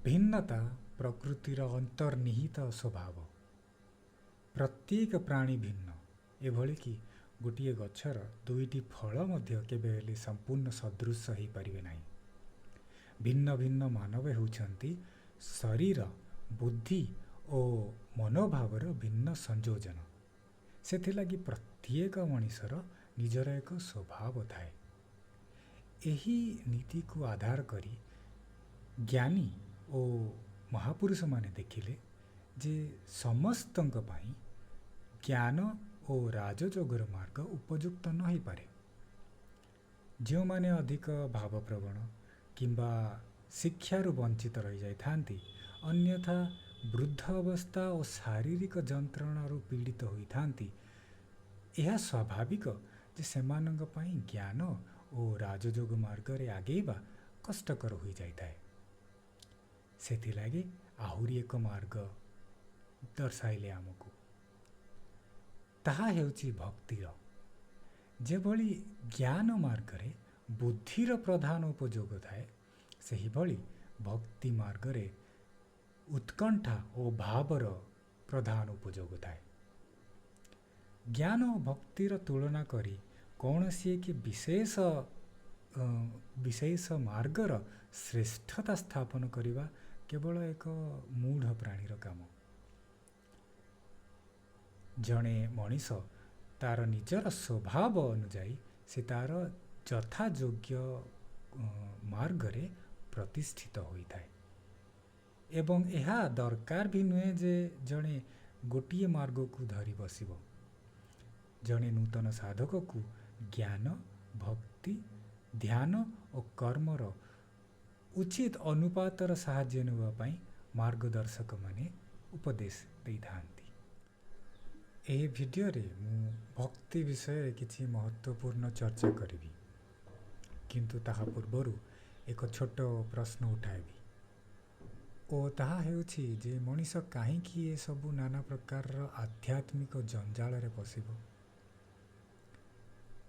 ଭିନ୍ନତା ପ୍ରକୃତିର ଅନ୍ତର୍ନିହିତ ସ୍ୱଭାବ। ପ୍ରତ୍ୟେକ ପ୍ରାଣୀ ଭିନ୍ନ। ଏଭଳି କି ଗୋଟିଏ ଗଛର ଦୁଇଟି ଫଳ ମଧ୍ୟ କେବେ ହେଲେ ସମ୍ପୂର୍ଣ୍ଣ ସଦୃଶ ହୋଇପାରିବେ ନାହିଁ। ଭିନ୍ନ ଭିନ୍ନ ମାନବ ହେଉଛନ୍ତି ଶରୀର, ବୁଦ୍ଧି ଓ ମନୋଭାବର ଭିନ୍ନ ସଂଯୋଜନ। ସେଥିଲାଗି ପ୍ରତ୍ୟେକ ମଣିଷର ନିଜର ଏକ ସ୍ୱଭାବ ଥାଏ। ଏହି ନୀତିକୁ ଆଧାର କରି ଜ୍ଞାନୀ ଓ ମହାପୁରୁଷମାନେ ଦେଖିଲେ ଯେ ସମସ୍ତଙ୍କ ପାଇଁ ଜ୍ଞାନ ଓ ରାଜଯୋଗର ମାର୍ଗ ଉପଯୁକ୍ତ ନ ହୋଇପାରେ। ଯେଉଁମାନେ ଅଧିକ ଭାବପ୍ରବଣ କିମ୍ବା ଶିକ୍ଷାରୁ ବଞ୍ଚିତ ରହିଯାଇଥାନ୍ତି, ଅନ୍ୟଥା ବୃଦ୍ଧ ଅବସ୍ଥା ଓ ଶାରୀରିକ ଯନ୍ତ୍ରଣାରୁ ପୀଡ଼ିତ ହୋଇଥାନ୍ତି, ଏହା ସ୍ୱାଭାବିକ ଯେ ସେମାନଙ୍କ ପାଇଁ ଜ୍ଞାନ ଓ ରାଜଯୋଗ ମାର୍ଗରେ ଆଗେଇବା କଷ୍ଟକର ହୋଇଯାଇଥାଏ। ସେଥିଲାଗି ଆହୁରି ଏକ ମାର୍ଗ ଦର୍ଶାଇଲେ ଆମକୁ, ତାହା ହେଉଛି ଭକ୍ତିର। ଯେଭଳି ଜ୍ଞାନ ମାର୍ଗରେ ବୁଦ୍ଧିର ପ୍ରଧାନ ଉପଯୋଗ ଥାଏ, ସେହିଭଳି ଭକ୍ତି ମାର୍ଗରେ ଉତ୍କଣ୍ଠା ଓ ଭାବର ପ୍ରଧାନ ଉପଯୋଗ ଥାଏ। ଜ୍ଞାନ ଓ ଭକ୍ତିର ତୁଳନା କରି କୌଣସି ଏକ ବିଶେଷ ମାର୍ଗର ଶ୍ରେଷ୍ଠତା ସ୍ଥାପନ କରିବା କେବଳ ଏକ ମୂଢ଼ ପ୍ରାଣୀର କାମ। ଜଣେ ମଣିଷ ତାର ନିଜର ସ୍ୱଭାବ ଅନୁଯାୟୀ ସେ ତାର ଯଥାଯୋଗ୍ୟ ମାର୍ଗରେ ପ୍ରତିଷ୍ଠିତ ହୋଇଥାଏ ଏବଂ ଏହା ଦରକାର ବି ନୁହେଁ ଯେ ଜଣେ ଗୋଟିଏ ମାର୍ଗକୁ ଧରି ବସିବ। ଜଣେ ନୂତନ ସାଧକକୁ ଜ୍ଞାନ, ଭକ୍ତି, ଧ୍ୟାନ ଓ କର୍ମର ଉଚିତ ଅନୁପାତର ସାହାଯ୍ୟ ନେବା ପାଇଁ ମାର୍ଗଦର୍ଶକମାନେ ଉପଦେଶ ଦେଇଥାନ୍ତି। ଏହି ଭିଡ଼ିଓରେ ମୁଁ ଭକ୍ତି ବିଷୟରେ କିଛି ମହତ୍ତ୍ୱପୂର୍ଣ୍ଣ ଚର୍ଚ୍ଚା କରିବି, କିନ୍ତୁ ତାହା ପୂର୍ବରୁ ଏକ ଛୋଟ ପ୍ରଶ୍ନ ଉଠାଇବି ଓ ତାହା ହେଉଛି ଯେ ମଣିଷ କାହିଁକି ଏସବୁ ନାନା ପ୍ରକାରର ଆଧ୍ୟାତ୍ମିକ ଜଞ୍ଜାଳରେ ପଶିବ?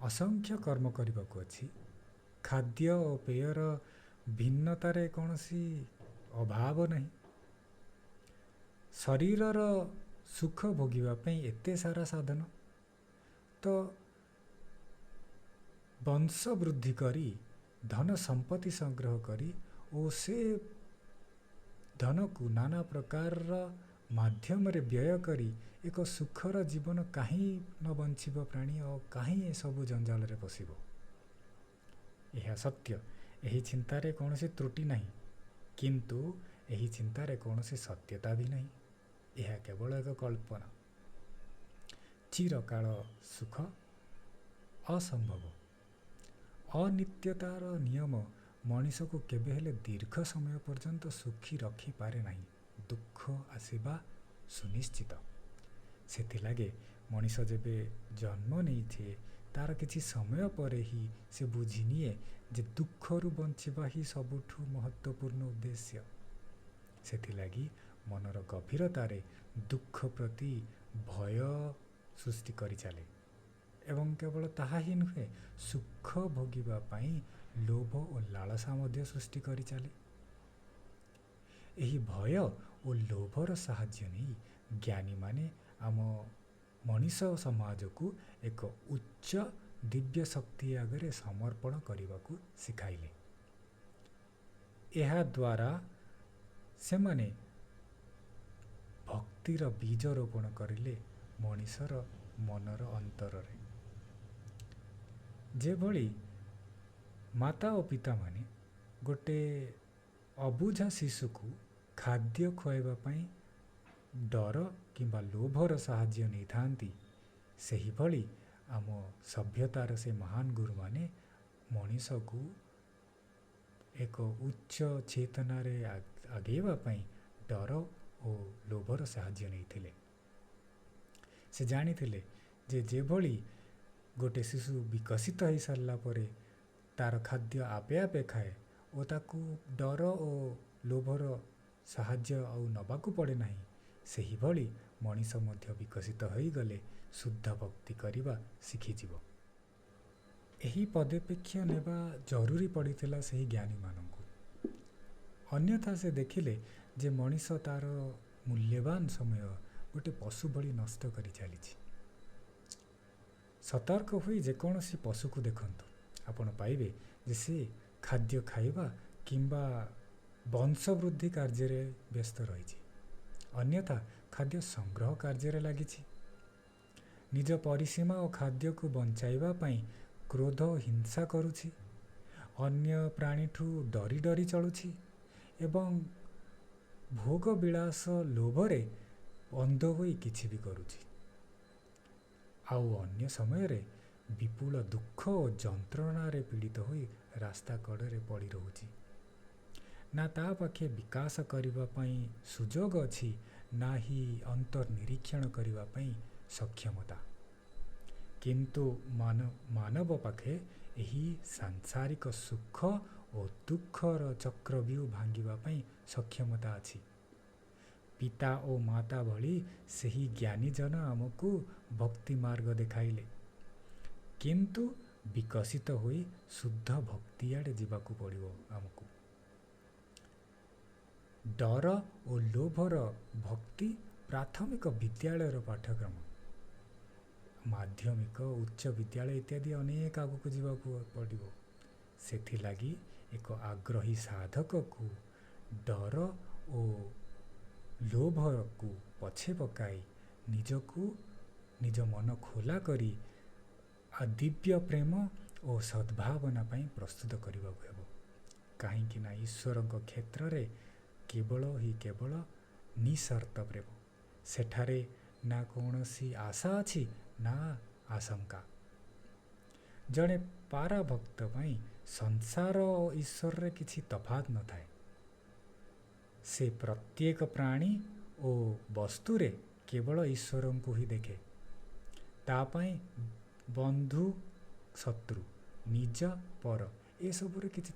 ଅସଂଖ୍ୟ କର୍ମ କରିବାକୁ ଅଛି, ଖାଦ୍ୟ ଓ ପେୟର ଭିନ୍ନତାରେ କୌଣସି ଅଭାବ ନାହିଁ, ଶରୀରର ସୁଖ ଭୋଗିବା ପାଇଁ ଏତେ ସାରା ସାଧନ, ତ ବଂଶ ବୃଦ୍ଧି କରି, ଧନ ସମ୍ପତ୍ତି ସଂଗ୍ରହ କରି ଓ ସେ ଧନକୁ ନାନା ପ୍ରକାରର ମାଧ୍ୟମରେ ବ୍ୟୟ କରି ଏକ ସୁଖର ଜୀବନ କାହିଁ ନ ବଞ୍ଚିବ ପ୍ରାଣୀ ଓ କାହିଁ ଏସବୁ ଜଞ୍ଜାଳରେ ପଶିବ? ଏହା ସତ୍ୟ, ଏହି ଚିନ୍ତାରେ କୌଣସି ତ୍ରୁଟି ନାହିଁ, କିନ୍ତୁ ଏହି ଚିନ୍ତାରେ କୌଣସି ସତ୍ୟତା ବି ନାହିଁ। ଏହା କେବଳ ଏକ କଳ୍ପନା। ଚିରକାଳ ସୁଖ ଅସମ୍ଭବ। ଅନିତ୍ୟତାର ନିୟମ ମଣିଷକୁ କେବେ ହେଲେ ଦୀର୍ଘ ସମୟ ପର୍ଯ୍ୟନ୍ତ ସୁଖୀ ରଖିପାରେ ନାହିଁ। ଦୁଃଖ ଆସିବା ସୁନିଶ୍ଚିତ। ସେଥିଲାଗି ମଣିଷ ଯେବେ ଜନ୍ମ ନେଇଥାଏ, ତାର କିଛି ସମୟ ପରେ ହିଁ ସେ ବୁଝିନିଏ ଯେ ଦୁଃଖରୁ ବଞ୍ଚିବା ହିଁ ସବୁଠୁ ମହତ୍ତ୍ୱପୂର୍ଣ୍ଣ ଉଦ୍ଦେଶ୍ୟ। ସେଥିଲାଗି ମନର ଗଭୀରତାରେ ଦୁଃଖ ପ୍ରତି ଭୟ ସୃଷ୍ଟି କରିଚାଲେ ଏବଂ କେବଳ ତାହା ହିଁ ନୁହେଁ, ସୁଖ ଭୋଗିବା ପାଇଁ ଲୋଭ ଓ ଲାଳସା ମଧ୍ୟ ସୃଷ୍ଟି କରିଚାଲେ। ଏହି ଭୟ ଓ ଲୋଭର ସାହାଯ୍ୟ ନେଇ ଜ୍ଞାନୀମାନେ ଆମ ମଣିଷ ସମାଜକୁ ଏକ ଉଚ୍ଚ ଦିବ୍ୟ ଶକ୍ତି ଆଗରେ ସମର୍ପଣ କରିବାକୁ ଶିଖାଇଲେ। ଏହାଦ୍ୱାରା ସେମାନେ ଭକ୍ତିର ବୀଜ ରୋପଣ କରିଲେ ମଣିଷର ମନର ଅନ୍ତରରେ। ଯେଭଳି ମାତା ଓ ପିତାମାନେ ଗୋଟେ ଅବୁଝା ଶିଶୁକୁ ଖାଦ୍ୟ ଖୁଆଇବା ପାଇଁ ଡର କିମ୍ବା ଲୋଭର ସାହାଯ୍ୟ ନେଇଥାନ୍ତି, ସେହିଭଳି ଆମ ସଭ୍ୟତାର ସେ ମହାନ ଗୁରୁମାନେ ମଣିଷକୁ ଏକ ଉଚ୍ଚ ଚେତନାରେ ଆଗେଇବା ପାଇଁ ଡର ଓ ଲୋଭର ସାହାଯ୍ୟ ନେଇଥିଲେ। ସେ ଜାଣିଥିଲେ ଯେ ଯେଭଳି ଗୋଟେ ଶିଶୁ ବିକଶିତ ହେଇସାରିଲା ପରେ ତାର ଖାଦ୍ୟ ଆପେ ଆପେ ଖାଏ ଓ ତାକୁ ଡର ଓ ଲୋଭର ସାହାଯ୍ୟ ଆଉ ନେବାକୁ ପଡ଼େ ନାହିଁ, ସେହିଭଳି ମଣିଷ ମଧ୍ୟ ବିକଶିତ ହୋଇଗଲେ ଶୁଦ୍ଧ ଭକ୍ତି କରିବା ଶିଖିଯିବ। ଏହି ପଦପେକ୍ଷ ନେବା ଜରୁରୀ ପଡ଼ିଥିଲା ସେହି ଜ୍ଞାନୀମାନଙ୍କୁ। ଅନ୍ୟଥା ସେ ଦେଖିଲେ ଯେ ମଣିଷ ତା'ର ମୂଲ୍ୟବାନ ସମୟ ଗୋଟେ ପଶୁ ଭଳି ନଷ୍ଟ କରି ଚାଲିଛି। ସତର୍କ ହୋଇ ଯେକୌଣସି ପଶୁକୁ ଦେଖନ୍ତୁ, ଆପଣ ପାଇବେ ଯେ ସେ ଖାଦ୍ୟ ଖାଇବା କିମ୍ବା ବଂଶବୃଦ୍ଧି କାର୍ଯ୍ୟରେ ବ୍ୟସ୍ତ ରହିଛି, ଅନ୍ୟଥା ଖାଦ୍ୟ ସଂଗ୍ରହ କାର୍ଯ୍ୟରେ ଲାଗିଛି। ନିଜ ପରିସୀମା ଓ ଖାଦ୍ୟକୁ ବଞ୍ଚାଇବା ପାଇଁ କ୍ରୋଧ ହିଂସା କରୁଛି, ଅନ୍ୟ ପ୍ରାଣୀଠୁ ଡରି ଡରି ଚଳୁଛି ଏବଂ ଭୋଗ ବିଳାସ ଲୋଭରେ ଅନ୍ଧ ହୋଇ କିଛି ବି କରୁଛି। ଆଉ ଅନ୍ୟ ସମୟରେ ବିପୁଳ ଦୁଃଖ ଓ ଯନ୍ତ୍ରଣାରେ ପୀଡ଼ିତ ହୋଇ ରାସ୍ତା କଡ଼ରେ ପଡ଼ି ରହୁଛି। ନା ତା ପାଖେ ବିକାଶ କରିବା ପାଇଁ ସୁଯୋଗ ଅଛି, ନା ହିଁ ଅନ୍ତର୍ନିରୀକ୍ଷଣ କରିବା ପାଇଁ ସକ୍ଷମତା। କିନ୍ତୁ ମାନବ ପାଖେ ଏହି ସାଂସାରିକ ସୁଖ ଓ ଦୁଃଖର ଚକ୍ରବ୍ୟୁହ ଭାଙ୍ଗିବା ପାଇଁ ସକ୍ଷମତା ଅଛି। ପିତା ଓ ମାତା ଭଳି ସେହି ଜ୍ଞାନୀଜନ ଆମକୁ ଭକ୍ତି ମାର୍ଗ ଦେଖାଇଲେ, କିନ୍ତୁ ବିକଶିତ ହୋଇ ଶୁଦ୍ଧ ଭକ୍ତି ଆଡ଼େ ଯିବାକୁ ପଡ଼ିବ ଆମକୁ। ଡର ଓ ଲୋଭର ଭକ୍ତି ପ୍ରାଥମିକ ବିଦ୍ୟାଳୟର ପାଠ୍ୟକ୍ରମ, ମାଧ୍ୟମିକ, ଉଚ୍ଚ ବିଦ୍ୟାଳୟ ଇତ୍ୟାଦି ଅନେକ ଆଗକୁ ଯିବାକୁ ପଡ଼ିବ। ସେଥିଲାଗି ଏକ ଆଗ୍ରହୀ ସାଧକକୁ ଡର ଓ ଲୋଭକୁ ପଛେ ପକାଇ ନିଜକୁ ନିଜ ମନ ଖୋଲା କରି ଦିବ୍ୟ ପ୍ରେମ ଓ ସଦ୍ଭାବନା ପାଇଁ ପ୍ରସ୍ତୁତ କରିବାକୁ ହେବ। କାହିଁକି ନା ଈଶ୍ୱରଙ୍କ କ୍ଷେତ୍ରରେ କେବଳ ହିଁ କେବଳ ନିଃସର୍ତ୍ତ ପ୍ରେମ। ସେଠାରେ ନା କୌଣସି ଆଶା ଅଛି ନା ଆଶଙ୍କା। ଜଣେ ପାରାଭକ୍ତ ପାଇଁ ସଂସାର ଓ ଈଶ୍ୱରରେ କିଛି ତଫାତ୍ ନଥାଏ। ସେ ପ୍ରତ୍ୟେକ ପ୍ରାଣୀ ଓ ବସ୍ତୁରେ କେବଳ ଈଶ୍ୱରଙ୍କୁ ହିଁ ଦେଖେ। ତା ପାଇଁ ବନ୍ଧୁ, ଶତ୍ରୁ, ନିଜ, ପର ଏସବୁରେ କିଛି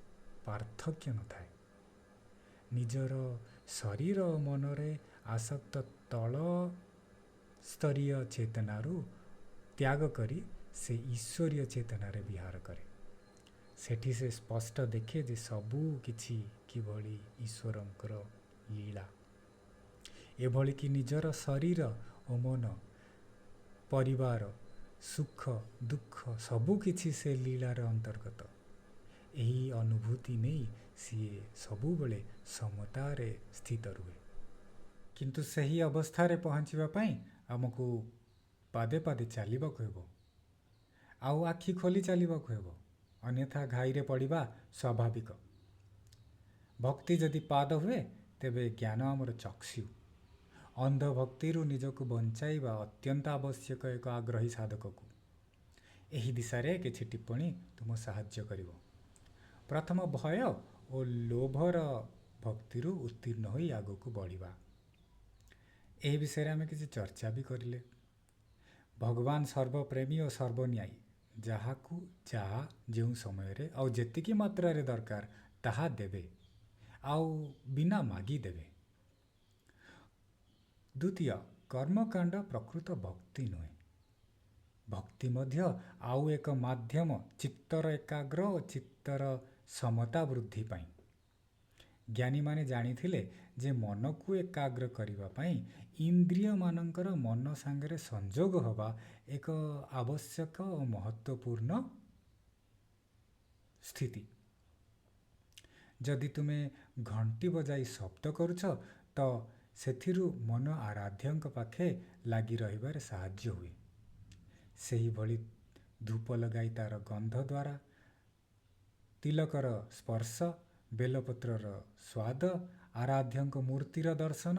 ପାର୍ଥକ୍ୟ ନଥାଏ। ନିଜର ଶରୀର ଓ ମନରେ ଆସକ୍ତ ତଳ ସ୍ତରୀୟ ଚେତନାରୁ ତ୍ୟାଗ କରି ସେ ଈଶ୍ୱରୀୟ ଚେତନାରେ ବିହାର କରେ। ସେଠି ସେ ସ୍ପଷ୍ଟ ଦେଖେ ଯେ ସବୁ କିଛି କିଭଳି ଈଶ୍ୱରଙ୍କର ଲୀଳା। ଏଭଳିକି ନିଜର ଶରୀର ଓ ମନ, ପରିବାର, ସୁଖ ଦୁଃଖ ସବୁକିଛି ସେ ଲୀଳାର ଅନ୍ତର୍ଗତ। ଏହି ଅନୁଭୂତି ନେଇ ସିଏ ସବୁବେଳେ ସମତାରେ ସ୍ଥିତ ରୁହେ। କିନ୍ତୁ ସେହି ଅବସ୍ଥାରେ ପହଞ୍ଚିବା ପାଇଁ ଆମକୁ ପାଦେ ପାଦେ ଚାଲିବାକୁ ହେବ, ଆଉ ଆଖି ଖୋଲି ଚାଲିବାକୁ ହେବ, ଅନ୍ୟଥା ଘାଇରେ ପଡ଼ିବା ସ୍ୱାଭାବିକ। ଭକ୍ତି ଯଦି ପାଦ ହୁଏ, ତେବେ ଜ୍ଞାନ ଆମର ଚକ୍ଷୁ। ଅନ୍ଧଭକ୍ତିରୁ ନିଜକୁ ବଞ୍ଚାଇବା ଅତ୍ୟନ୍ତ ଆବଶ୍ୟକ ଏକ ଆଗ୍ରହୀ ସାଧକକୁ। ଏହି ଦିଶାରେ କିଛି ଟିପ୍ପଣୀ ତୁମ ସାହାଯ୍ୟ କରିବ। ପ୍ରଥମ, ଭୟ ଓ ଲୋଭର ଭକ୍ତିରୁ ଉତ୍ତୀର୍ଣ୍ଣ ହୋଇ ଆଗକୁ ବଢ଼ିବା। ଏହି ବିଷୟରେ ଆମେ କିଛି ଚର୍ଚ୍ଚା ବି କରିଲେ। ଭଗବାନ ସର୍ବପ୍ରେମୀ ଓ ସର୍ବନ୍ୟାୟୀ। ଯାହାକୁ ଯାହା ଯେଉଁ ସମୟରେ ଆଉ ଯେତିକି ମାତ୍ରାରେ ଦରକାର ତାହା ଦେବେ, ଆଉ ବିନା ମାଗି ଦେବେ। ଦ୍ୱିତୀୟ, କର୍ମକାଣ୍ଡ ପ୍ରକୃତ ଭକ୍ତି ନୁହେଁ। ଭକ୍ତି ମଧ୍ୟ ଆଉ ଏକ ମାଧ୍ୟମ ଚିତ୍ତର ଏକାଗ୍ର ଓ ଚିତ୍ତର ସମତା ବୃଦ୍ଧି ପାଇଁ। ଜ୍ଞାନୀମାନେ ଜାଣିଥିଲେ ଯେ ମନକୁ ଏକାଗ୍ର କରିବା ପାଇଁ ଇନ୍ଦ୍ରିୟମାନଙ୍କର ମନ ସାଙ୍ଗରେ ସଂଯୋଗ ହେବା ଏକ ଆବଶ୍ୟକ ଓ ମହତ୍ତ୍ୱପୂର୍ଣ୍ଣ ସ୍ଥିତି। ଯଦି ତୁମେ ଘଣ୍ଟି ବଜାଇ ଶବ୍ଦ କରୁଛ ତ ସେଥିରୁ ମନ ଆରାଧ୍ୟଙ୍କ ପାଖେ ଲାଗି ରହିବାରେ ସାହାଯ୍ୟ ହୁଏ। ସେହିଭଳି ଧୂପ ଲଗାଇ ତା'ର ଗନ୍ଧ ଦ୍ୱାରା, ତିଲକର ସ୍ପର୍ଶ, ବେଲପତ୍ରର ସ୍ୱାଦ, ଆରାଧ୍ୟଙ୍କ ମୂର୍ତ୍ତିର ଦର୍ଶନ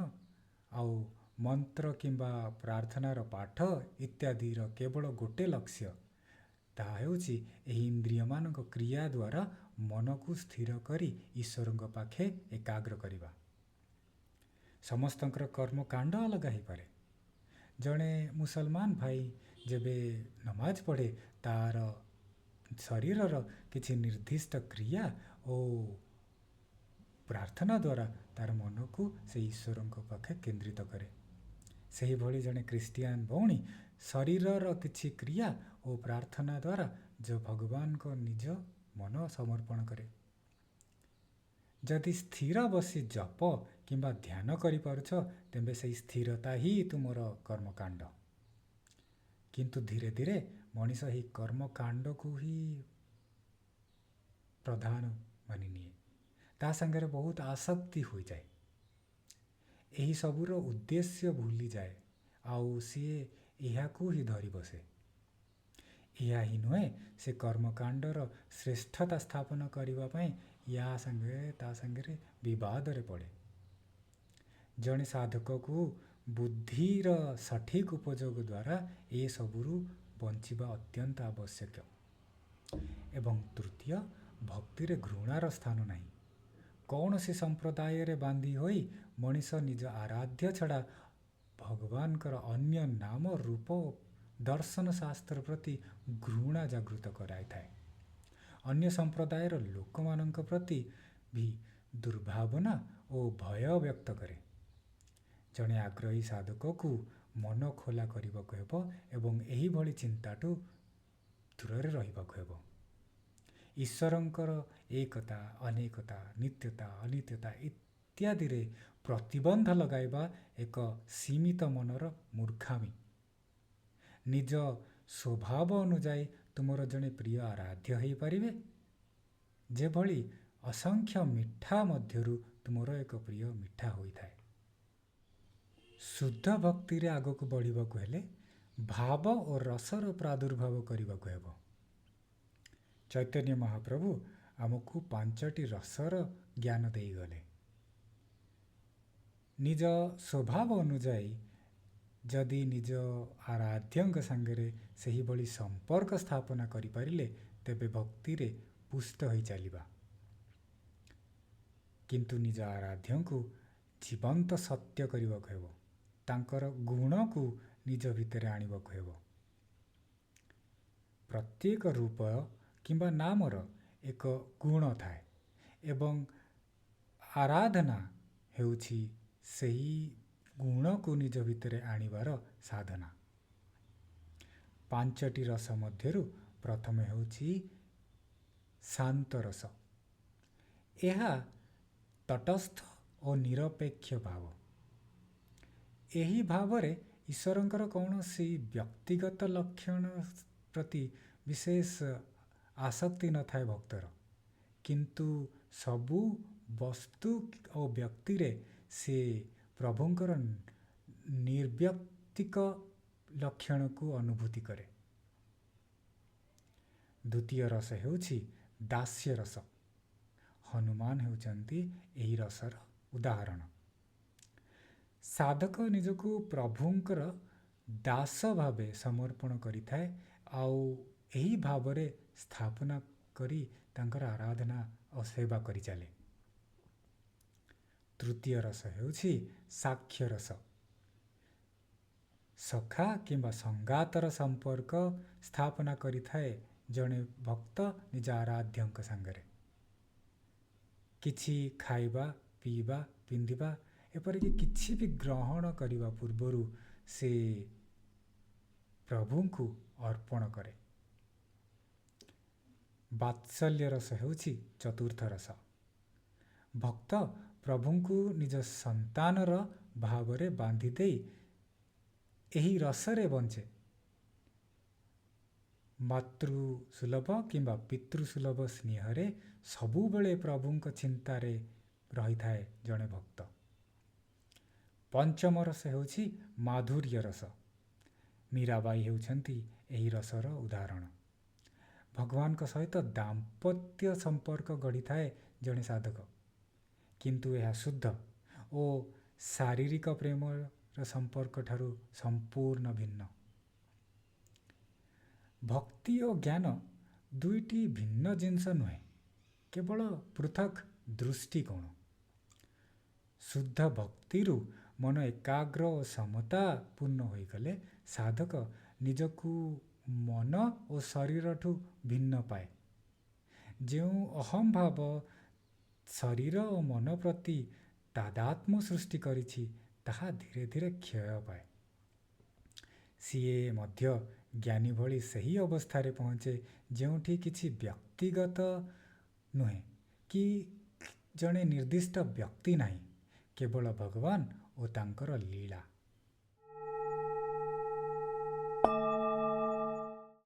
ଆଉ ମନ୍ତ୍ର କିମ୍ବା ପ୍ରାର୍ଥନାର ପାଠ ଇତ୍ୟାଦିର କେବଳ ଗୋଟେ ଲକ୍ଷ୍ୟ, ତାହା ହେଉଛି ଏହି ଇନ୍ଦ୍ରିୟମାନଙ୍କ କ୍ରିୟା ଦ୍ୱାରା ମନକୁ ସ୍ଥିର କରି ଈଶ୍ୱରଙ୍କ ପାଖେ ଏକାଗ୍ର କରିବା। ସମସ୍ତଙ୍କର କର୍ମକାଣ୍ଡ ଅଲଗା ହେଇପାରେ। ଜଣେ ମୁସଲମାନ ଭାଇ ଯେବେ ନମାଜ ପଢ଼େ, ତା'ର ଶରୀରର କିଛି ନିର୍ଦ୍ଦିଷ୍ଟ କ୍ରିୟା ଓ ପ୍ରାର୍ଥନା ଦ୍ୱାରା ତା'ର ମନକୁ ସେ ଈଶ୍ୱରଙ୍କ ପାଖେ କେନ୍ଦ୍ରିତ କରେ। ସେହିଭଳି ଜଣେ ଖ୍ରୀଷ୍ଟିଆନ ଭଉଣୀ ଶରୀରର କିଛି କ୍ରିୟା ଓ ପ୍ରାର୍ଥନା ଦ୍ୱାରା ଯେଉଁ ଭଗବାନଙ୍କ ନିଜ ମନ ସମର୍ପଣ କରେ। ଯଦି ସ୍ଥିର ବସି ଜପ କିମ୍ବା ଧ୍ୟାନ କରିପାରୁଛ, ତେବେ ସେହି ସ୍ଥିରତା ହିଁ ତୁମର କର୍ମକାଣ୍ଡ। କିନ୍ତୁ ଧୀରେ ଧୀରେ ମଣିଷ ଏହି କର୍ମକାଣ୍ଡକୁ ହିଁ ପ୍ରଧାନ ମାନିନିଏ, ତା ସାଙ୍ଗରେ ବହୁତ ଆସକ୍ତି ହୋଇଯାଏ, ଏହି ସବୁର ଉଦ୍ଦେଶ୍ୟ ଭୁଲିଯାଏ ଆଉ ସିଏ ଏହାକୁ ହିଁ ଧରି ବସେ। ଏହା ହିଁ ନୁହେଁ, ସେ କର୍ମକାଣ୍ଡର ଶ୍ରେଷ୍ଠତା ସ୍ଥାପନ କରିବା ପାଇଁ ୟା ସାଙ୍ଗରେ ତା ସାଙ୍ଗରେ ବିବାଦରେ ପଡ଼େ। ଜଣେ ସାଧକକୁ ବୁଦ୍ଧିର ସଠିକ୍ ଉପଯୋଗ ଦ୍ୱାରା ଏସବୁରୁ ବଞ୍ଚିବା ଅତ୍ୟନ୍ତ ଆବଶ୍ୟକ। ଏବଂ ତୃତୀୟ, ଭକ୍ତିରେ ଘୃଣାର ସ୍ଥାନ ନାହିଁ। କୌଣସି ସମ୍ପ୍ରଦାୟରେ ବାନ୍ଧି ହୋଇ ମଣିଷ ନିଜ ଆରାଧ୍ୟ ଛଡ଼ା ଭଗବାନଙ୍କର ଅନ୍ୟ ନାମ, ରୂପ ଓ ଦର୍ଶନ ଶାସ୍ତ୍ର ପ୍ରତି ଘୃଣା ଜାଗୃତ କରାଇଥାଏ। ଅନ୍ୟ ସମ୍ପ୍ରଦାୟର ଲୋକମାନଙ୍କ ପ୍ରତି ବି ଦୁର୍ଭାବନା ଓ ଭୟ ବ୍ୟକ୍ତ କରେ। ଜଣେ ଆଗ୍ରହୀ ସାଧକକୁ ମନ ଖୋଲା କରିବାକୁ ହେବ ଏବଂ ଏହିଭଳି ଚିନ୍ତାଠୁ ଦୂରରେ ରହିବାକୁ ହେବ। ଈଶ୍ୱରଙ୍କର ଏକତା, ଅନେକତା, ନିତ୍ୟତା, ଅନିତ୍ୟତା ଇତ୍ୟାଦିରେ ପ୍ରତିବନ୍ଧ ଲଗାଇବା ଏକ ସୀମିତ ମନର ମୂର୍ଖାମି। ନିଜ ସ୍ୱଭାବ ଅନୁଯାୟୀ ତୁମର ଜଣେ ପ୍ରିୟ ଆରାଧ୍ୟ ହେଇପାରିବେ, ଯେଭଳି ଅସଂଖ୍ୟ ମିଠା ମଧ୍ୟରୁ ତୁମର ଏକ ପ୍ରିୟ ମିଠା ହୋଇଥାଏ। ଶୁଦ୍ଧ ଭକ୍ତିରେ ଆଗକୁ ବଢ଼ିବାକୁ ହେଲେ ଭାବ ଓ ରସର ପ୍ରାଦୁର୍ଭାବ କରିବାକୁ ହେବ। ଚୈତନ୍ୟ ମହାପ୍ରଭୁ ଆମକୁ 5ଟି ରସର ଜ୍ଞାନ ଦେଇଗଲେ। ନିଜ ସ୍ୱଭାବ ଅନୁଯାୟୀ ଯଦି ନିଜ ଆରାଧ୍ୟଙ୍କ ସାଙ୍ଗରେ ସେହିଭଳି ସମ୍ପର୍କ ସ୍ଥାପନା କରିପାରିଲେ, ତେବେ ଭକ୍ତିରେ ପୁଷ୍ଟ ହୋଇ ଚାଲିବା। କିନ୍ତୁ ନିଜ ଆରାଧ୍ୟଙ୍କୁ ଜୀବନ୍ତ ସତ୍ୟ କରିବାକୁ ହେବ, ତାଙ୍କର ଗୁଣକୁ ନିଜ ଭିତରେ ଆଣିବାକୁ ହେବ। ପ୍ରତ୍ୟେକ ରୂପ କିମ୍ବା ନାମର ଏକ ଗୁଣ ଥାଏ ଏବଂ ଆରାଧନା ହେଉଛି ସେହି ଗୁଣକୁ ନିଜ ଭିତରେ ଆଣିବାର ସାଧନା। 5ଟି ରସ ମଧ୍ୟରୁ ପ୍ରଥମ ହେଉଛି ଶାନ୍ତ ରସ। ଏହା ତଟସ୍ଥ ଓ ନିରପେକ୍ଷ ଭାବ। ଏହି ଭାବରେ ଈଶ୍ୱରଙ୍କର କୌଣସି ବ୍ୟକ୍ତିଗତ ଲକ୍ଷଣ ପ୍ରତି ବିଶେଷ ଆସକ୍ତି ନଥାଏ ଭକ୍ତର, କିନ୍ତୁ ସବୁ ବସ୍ତୁ ଓ ବ୍ୟକ୍ତିରେ ସେ ପ୍ରଭୁଙ୍କର ନିର୍ବ୍ୟକ୍ତିକ ଲକ୍ଷଣକୁ ଅନୁଭୂତି କରେ। ଦ୍ୱିତୀୟ ରସ ହେଉଛି ଦାସ୍ୟ ରସ। ହନୁମାନ ହେଉଛନ୍ତି ଏହି ରସର ଉଦାହରଣ। ସାଧକ ନିଜକୁ ପ୍ରଭୁଙ୍କର ଦାସ ଭାବେ ସମର୍ପଣ କରିଥାଏ ଆଉ ଏହି ଭାବରେ ସ୍ଥାପନା କରି ତାଙ୍କର ଆରାଧନା ଓ ସେବା କରିଚାଲେ। ତୃତୀୟ ରସ ହେଉଛି ସାକ୍ଷ୍ୟ ରସ। ସଖା କିମ୍ବା ସଙ୍ଗାତର ସମ୍ପର୍କ ସ୍ଥାପନା କରିଥାଏ ଜଣେ ଭକ୍ତ ନିଜ ଆରାଧ୍ୟଙ୍କ ସାଙ୍ଗରେ। କିଛି ଖାଇବା, ପିଇବା, ପିନ୍ଧିବା, ଏପରିକି କିଛି ବି ଗ୍ରହଣ କରିବା ପୂର୍ବରୁ ସେ ପ୍ରଭୁଙ୍କୁ ଅର୍ପଣ କରେ। ବାତ୍ସଲ୍ୟ ରସ ହେଉଛି ଚତୁର୍ଥ ରସ। ଭକ୍ତ ପ୍ରଭୁଙ୍କୁ ନିଜ ସନ୍ତାନର ଭାବରେ ବାନ୍ଧି ଦେଇ ଏହି ରସରେ ବଞ୍ଚେ। ମାତୃସୁଲଭ କିମ୍ବା ପିତୃସୁଲଭ ସ୍ନେହରେ ସବୁବେଳେ ପ୍ରଭୁଙ୍କ ଚିନ୍ତାରେ ରହିଥାଏ ଜଣେ ଭକ୍ତ। ପଞ୍ଚମ ରସ ହେଉଛି ମାଧୁର୍ଯ୍ୟ ରସ। ମୀରାବାଈ ହେଉଛନ୍ତି ଏହି ରସର ଉଦାହରଣ। ଭଗବାନଙ୍କ ସହିତ ଦାମ୍ପତ୍ୟ ସମ୍ପର୍କ ଗଢ଼ିଥାଏ ଜଣେ ସାଧକ, କିନ୍ତୁ ଏହା ଶୁଦ୍ଧ ଓ ଶାରୀରିକ ପ୍ରେମର ସମ୍ପର୍କ ଠାରୁ ସମ୍ପୂର୍ଣ୍ଣ ଭିନ୍ନ। ଭକ୍ତି ଓ ଜ୍ଞାନ ଦୁଇଟି ଭିନ୍ନ ଜିନିଷ ନୁହେଁ, କେବଳ ପୃଥକ୍ ଦୃଷ୍ଟିକୋଣ। ଶୁଦ୍ଧ ଭକ୍ତିରୁ ମନ ଏକାଗ୍ର ଓ ସମତା ପୂର୍ଣ୍ଣ ହୋଇଗଲେ ସାଧକ ନିଜକୁ ମନ ଓ ଶରୀରଠୁ ଭିନ୍ନ ପାଏ। ଯେଉଁ ଅହଂଭାବ ଶରୀର ଓ ମନ ପ୍ରତି ତାଦାତ୍ମ୍ୟ ସୃଷ୍ଟି କରିଛି, ତାହା ଧୀରେ ଧୀରେ କ୍ଷୟ ପାଏ। ସିଏ ମଧ୍ୟ ଜ୍ଞାନୀ ଭଳି ସେହି ଅବସ୍ଥାରେ ପହଞ୍ଚେ ଯେଉଁଠି କିଛି ବ୍ୟକ୍ତିଗତ ନୁହେଁ କି ଜଣେ ନିର୍ଦ୍ଦିଷ୍ଟ ବ୍ୟକ୍ତି ନାହିଁ, କେବଳ ଭଗବାନ ଓ ତାଙ୍କର ଲୀଳା।